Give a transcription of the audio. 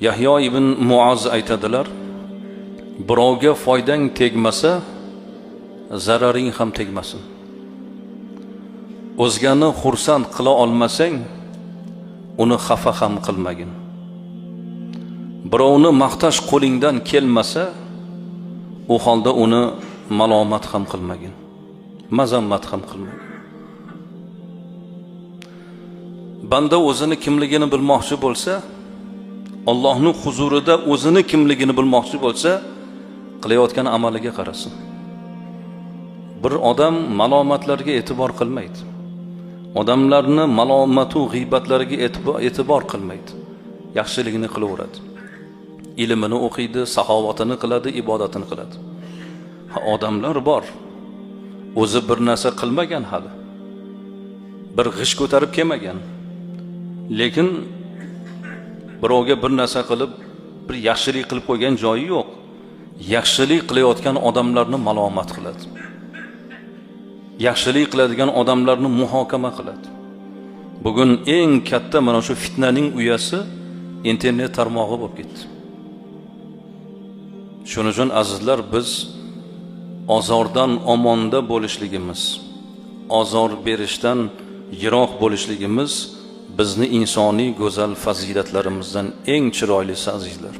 Yahyo ibn Muoz aytadilar: birovga foydang tegmasa, zararing ham tegmasin. O'zgani xursand qila olmasang, uni xafa ham qilmagin. Birovni maqtash qo'lingdan kelmasa, u holda uni malomat ham qilmagin, mazammat ham qilmagin. Banda o'zini kimligini bilmoqchi bo'lsa, Allohning huzurida o'zini kimligini bilmoqchi bo'lsa, qilayotgan amaliga qarasin. Bir odam malomatlarga e'tibor qilmaydi. Odamlarni malomatu g'iybatlariga e'tibor qilmaydi. Yaxshiligini qilaveradi. Ilmini o'qiydi, saxovatini qiladi, ibodatini qiladi. Ha, odamlar bor. O'zi bir narsa qilmagan hali. Bir g'ish ko'tarib kelmagan. Lekin birovga bir narsa qilib, bir yaxshilik qilib qo'ygan joyi yo'q. Yaxshilik qilayotgan odamlarni malomat qiladi. Yaxshilik qiladigan odamlarni muhokama qiladi. Bugun eng katta mana shu fitnaning uyasi internet tarmog'i bo'lib ketdi. Shuning uchun azizlar, biz ozordan omonda bo'lishligimiz, ozor berishdan yiroq bo'lishligimiz bizni insoniy go'zal fazilatlarimizdan eng chiroylisi, azizlar.